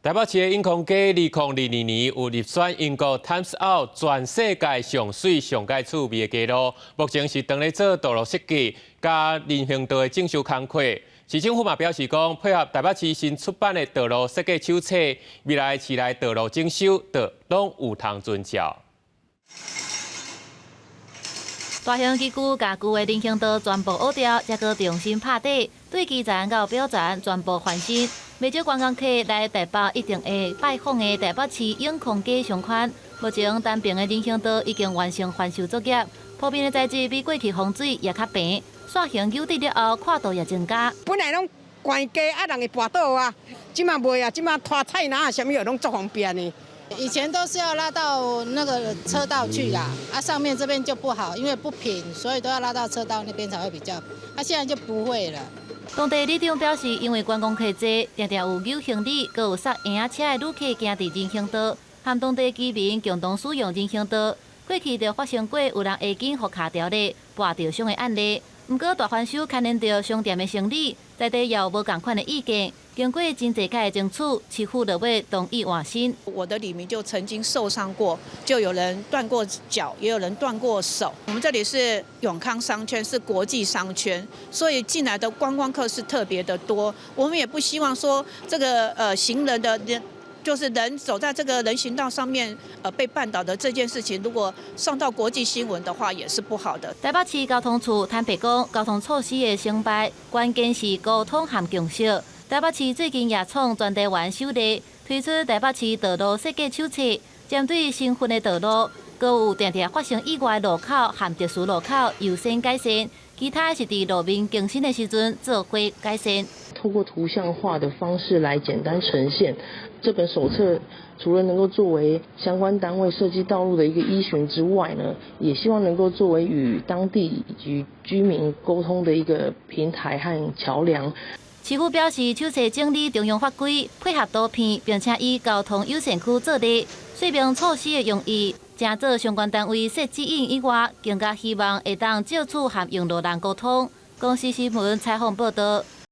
台北市的永康街，2022年有入選英國 Times Out 全世界上媠上蓋趣味的街路，目前是當咧做道路設計佮人行道的整修工課。市政府嘛表示講，配合台北市新出版的道路設計手冊，未來市內道路整修都攏有通遵照。大型機具共舊的人行道全部挖掉，才閣重新拍底，對基層到表層全部翻新。袂少觀光客來台北一定會拜訪的台北市永康街商圈，目前單邊的人行道已經完成翻修作業，鋪面的材質比過去風水也較平，線形扭直了後，闊度也增加。本來攏懸街啊，人會跋倒啊，這馬袂啊，這馬拖菜籃啊，啥物攏足方便的。以前都是要拉到那個車道去啦，啊上面這邊就不好，因為不平，所以都要拉到車道那邊才會比較。啊現在就不會了。當地里長表示，因為觀光客濟，定定有搝行李，閣有捒嬰仔車的旅客行佇人行道，和當地居民共同使用人行道。過去就發生過有人鞋筋予卡著咧，跋著傷的案例。毋過大翻修牽連著商店的生理，在地也有無仝款的意見。經過真濟擺的爭取，市府落尾同意換新。我的里民就曾經受傷過，就有人斷過腳，也有人斷過手。我們這裡是永康商圈，是國際商圈，所以進來的觀光客是特別的多。我們也不希望說這個行人的人，就是人走在這個人行道上面，被絆倒的這件事情，如果上到國際新聞的話，也是不好的。台北市交通處坦白講，交通措施的成敗，關鍵是溝通和共識。台北市最近也創全台灣首例，推出台北市道路設計手冊，針對新分的道路，閣有定定發生意外路口和特殊路口優先改善，其他是佇路面更新的時陣做伙改善。透過圖像化的方式來簡單呈現這本手冊，除了能夠作為相關單位設計道路的一個依循之外呢，也希望能夠作為與當地以及居民溝通的一個平台和橋梁。市府表示，手冊整理中央法規，配合圖片，並且以交通優先區做例，說明措施的用意。正做相關單位設指引以外，更加希望會當藉此和用路人溝通。公視新聞採訪報道。